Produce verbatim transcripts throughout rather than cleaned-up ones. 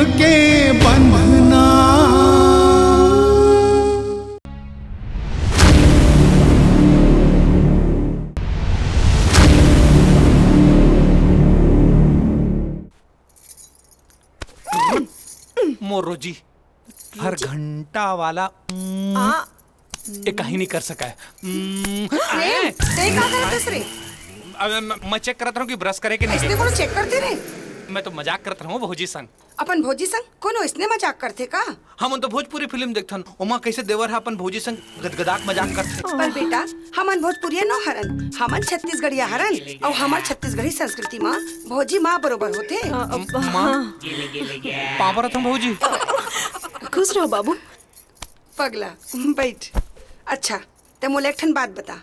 के बंधना। मोर रोजी, हर घंटा वाला, उम्म, आ, ए कहीं नहीं कर सका है। उम्म, प्रेम, आए। ते का करत हस रे? अब मैं, मैं चेक करत रहूं कि ब्रश करे के नहीं। ऐसने कोनो चेक करते रे? मैं तो मजाक करत रहूं भौजी संग। अपन भौजी संग कोनो ऐसने मजाक करथे का? हमन तो भोजपुरी फिल्म देखथन, ओमा कैसे देवर ह अपन भौजी संग गदगदाक मजाक करथे। पर बेटा, हमन भोजपुरिया नो हरन, हमन छत्तीसगढ़िया हरन, अउ हमर छत्तीसगढ़ी संस्कृति म भौजी माँ बरोबर होथे। अ, अ, माँ? हाँ। पाँव परत हंव भौजी। खुश रहो बाबू। पगला, बैठ। अच्छा, ते मोला एक ठन बात बता,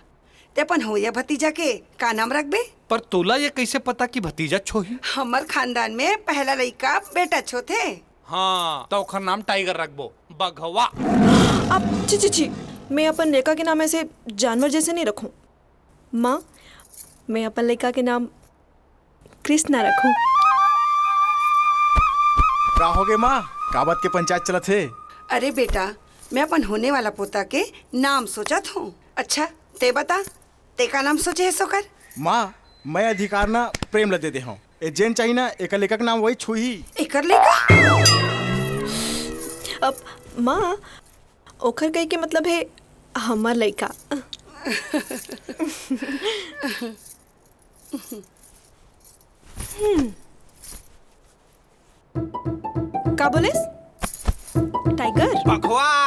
ते अपन होइया भतीजा के का नाम रखबे? पर तोला ये कैसे पता कि भतीजा छोही? हमर खानदान में पहला लइका बेटा छोथे। हाँ, तो ओखर नाम टाइगर रखबो, बघवा। अब छी, छी, छी, मैं अपन लइका के नाम ऐसे जानवर जैसे नहीं रखूं। माँ, मैं अपन लइका के नाम कृष्णा रखूं। का होगे माँ, का बात के पंचायत चलत हे? अरे बेटा, मैं अपन होने वाला पोता के नाम सोचत हूँ। अच्छा, ते बता, ते का नाम सोचे हे सोकर? माँ, मैं अधिकार ना प्रेम ल दे दे हूँ। ए जेन चाही ना, एकर लइका के नाम वही छुही। एकर लइका? अब माँ, ओखर कहे के मतलब है हमर लइका। हम्म। का बोलेस? टाइगर? बघवा।